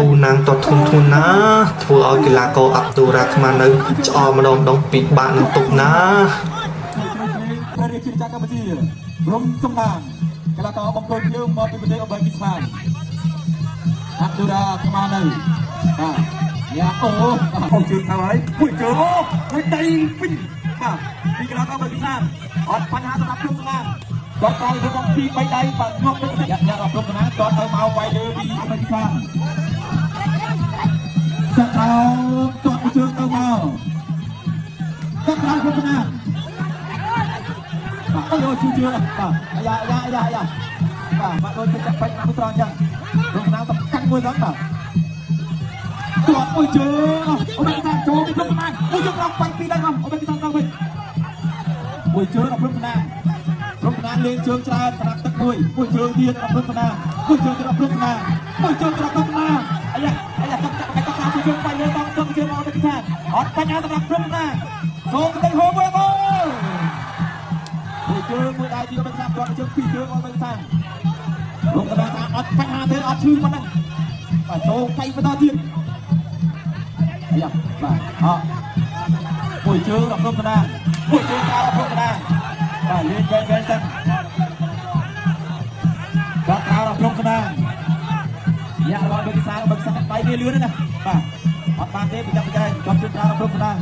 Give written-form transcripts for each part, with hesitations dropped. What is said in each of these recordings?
ពូណាងតធុនធ្ងន់ណាស់ធ្វើឲ្យកីឡាករអាប់ឌូរ៉ាខ្មានៅឆ្អល់ម្ដងម្ដងពិបាកនឹងទប់ណាស់ ព្រះរាជាណាចក្រកម្ពុជារំសំណាងកីឡាករបង្គោលភ្លើងមកពីប្រទេសអ៊ូបេគីស្ថានអាប់ឌូរ៉ាខ្មានៅបាទយ៉ាអូបាទអូជើងទៅហើយមួយជើងអូមួយដៃពីរបាទពីកីឡាករអ៊ូបេគីស្ថានអត់បញ្ហាសម្រាប់ព្រំសំណាងគាត់ក្រោយទៅដល់ពី3ដៃបាទងាប់ទៅយ៉ាយ៉ាដល់ព្រំសំណាងគាត់ទៅមកវាយលើពីអ៊ូបេគីស្ថានចាក់ក្រោមទាត់មួយជើងទៅមកចាក់ក្រោមព្រំសំណាង បាទអូយជឿជឿបាទអាយ៉ាអាយ៉ាអាយ៉ាអាយ៉ាបាទបាទដូចចាក់បាច់មួយត្រង់អញ្ចឹងរងណាសំខាន់មួយហ្នឹងបាទទាត់មួយជើងអូបេសាចូលពីព្រំណាមួយជើងត្រង់បាញ់ពីរដៃមកអូបេសាទៅវិញមួយជើងដល់ព្រំណាព្រំណាលេងជើងច្រើនសម្រាប់ទឹកមួយមួយជើងទៀតដល់ព្រំណាមួយជើងទៀតដល់ព្រំណាមួយជើងទៀតដល់ព្រំណាអាយ៉ាអាយ៉ាចាក់បាច់តាមមួយជើងបាញ់លើតង់ជើងមកអូបេសាអត់បញ្ហាសម្រាប់ព្រំណាសូមទៅហូមួយអូមួយជើងមួយដៃទីបិសាគាត់ជើងពីរជើងឲ្យបិសាលោកកណ្ដាលថាអត់បញ្ហាទេអត់ឈឺប៉ុណ្ណឹងបាទចូលបៃបន្តទៀតអាយ៉ាបាទអត់មួយជើងដល់ព្រំកណ្ដាលមួយជើងក្រៅដល់ព្រំកណ្ដាលបាទលេងវែងវែងសិនគាត់ក្រៅដល់ព្រំកណ្ដាលយ៉ារបស់បិសាបិសាដៃវាលឿនណាបាទអត់បានទេប្រចាំប្រចាំគាត់ជើងក្រៅដល់ព្រំកណ្ដាល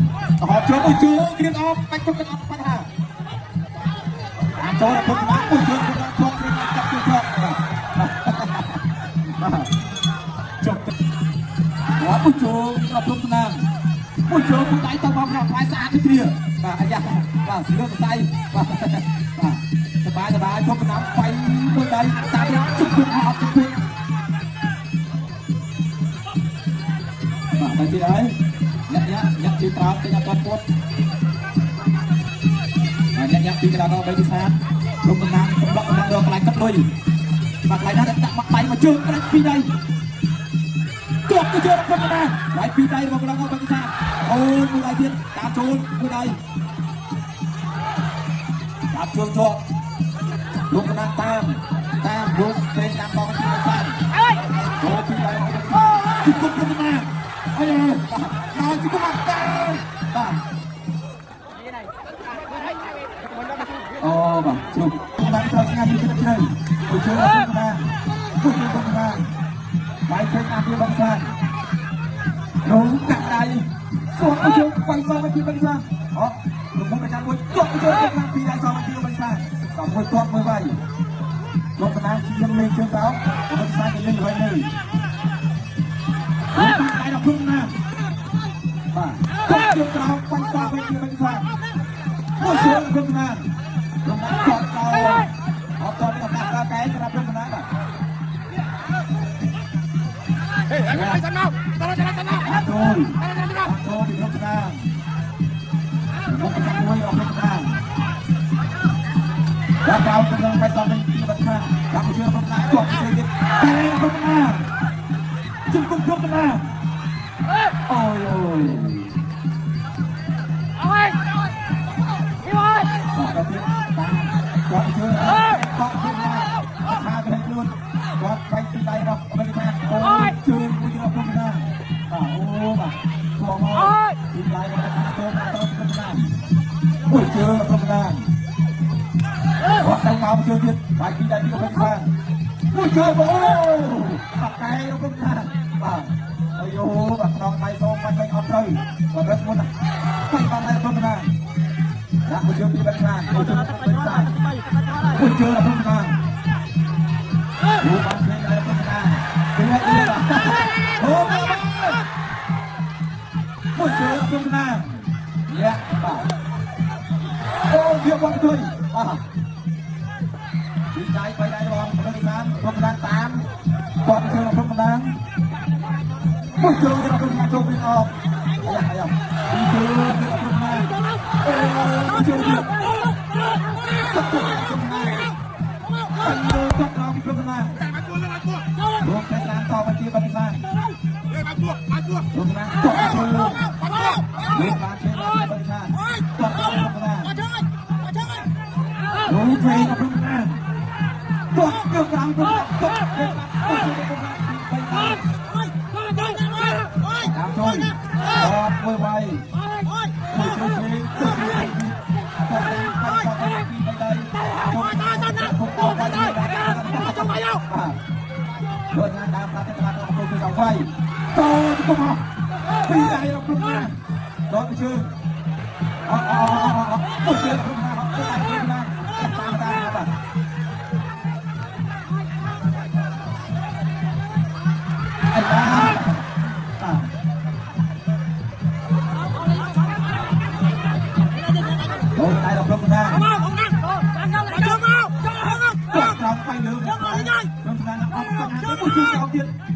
ហប់ជើងមួយជើងគ្រៀងអោបបាច់ទុកអត់បញ្ហាចូលដល់ពុកណាមួយជើងពុកណាជាប់ចាប់ជើងជាប់បាទបាទចុកបាទមួយជើងដល់ពុកណាមួយជើងពុកដៃទៅមកក្នុងផ្លែស្អាតដូចគ្នាបាទអាយ៉ាបាទស្លឹកសរសៃបាទបាទសបាយសបាយពុកណាໄຟមួយដៃតាមជុកជុកអត់ជុកជុកបាទទៅទៀតហើយញាក់ញាក់ញាក់ជឿត្រាំចេញអត់ទាន់ពុតញាក់ញាក់ពីកណ្ដាលដល់បីទីសាលោកតំណាងសម្លក់តំណាងដល់កន្លែងកាត់លុយបាទកន្លែងណាដាក់មកដៃមកជើងក្រាច់ពីរដៃទាត់ទៅជើងរបស់តំណាងដៃពីរដៃរបស់កណ្ដាលដល់បីទីសាអូនមួយដៃទៀតតាមចូលមួយដៃតាមជើងជាប់លោកតំណាងតាមតាមលោកពេញតាមតពីបីសាចូលពីរដៃរបស់តំណាងជុំតំណាងអើយបាទជុំអត់បាទអូបាទជ្រុំបានត្រូវឆ្ងាយពីទឹកជ្រៅមួយជើងដល់ណាមួយជើងដល់ណាបាយពេញអាពីបងសារងកាក់ដៃសួតមួយជើងបាយសងពីបងសាអូរំមុខប្រចាំមួយទាត់មួយជើងដល់ពីដៃសងពីបងសាដល់មួយទាត់មួយវាយលោកកណ្ដាលជាងលេងជើងតោបងសាគេលេងអ្វីនៅដៃដល់ព្រំណាបាទទាត់ជើងក្រោមបាយសងពីបងសាមួយជើងព្រំណារំណាគាត់ដល់អត់តនេះកំណាក់កែសម្រាប់រំណាបាទហេអីសិនមកតរចនាសិនមក ចូលចូលពីរំណាមកចាំមួយអស់រំណាដល់ក្រោមទៅនឹងបាយសំវិញពីបាត់ខាដាក់ជឿរំណាគាត់ជឿទៀតតែរំណាជុំគុំរំណាអូយអូយ អើយពីមក បាទទៀតតាមគាត់ជឿគាត់ជឿណាថាទៅខ្លួនគាត់បាញ់ពីដៃរបស់អមេរិកអូជឿមួយរបស់ព្រំណាបាទអូបាទចូលមកពីដៃរបស់ចូលមកទៅព្រំណាមួយជឿព្រំណាគាត់ទៅមកជឿទៀតបាញ់ពីដៃពីអមេរិកមួយជឿអូបាក់កែព្រំណាបាទអាយូបាទក្នុងដៃសូមបាញ់វិញអត់ត្រូវគាត់រត់មុនបាញ់បានដៃព្រំណាដាក់មួយជើងពីបាត់ខាងមួយជើងពីសាយមួយជើងដល់ព្រំណាអូបានភ្លេងដល់ព្រំណាគឺឲ្យអូមួយជើងព្រំណាយ៉ាបាទអូវាបងជួយបាទពីដៃបីដៃរបស់ព្រំណាព្រំណាតាមគាត់ជើងដល់ព្រំណាមួយជើងដល់ព្រំណាចូលវិញអកអាយ៉ាអាយ៉ាពីជើងដល់ព្រំណាអូជើងទៀតទឹកទឹកចំណាយអញលើទឹកក្រោមព្រំណាលោកតែតាមតបញ្ជាបតិសាព្រំណាតជើងលោកបានជើងបតិសាតព្រំណាលោកព្រេងព្រំណាតជើងក្រោមព្រំណាតព្រំណាបី មួយវាយមួយជើងជើងទៅពីតែតែពីបីដៃចូលទៅទៅទៅចូលមកយកបាទយកតាមតាមតាមតាមទៅទៅវាយតទៅមកពីដៃរំណាដល់ជើងអអអអមួយជើងរំណាទៅដៃរំណាតាមតាមបាទអីបាទបាទអូតែដល់ព្រមណា មកអង្គណាចូលមកចូលមក ត្រង់ទៅលើព្រមណាអត់បញ្ហាមួយជើងទៀត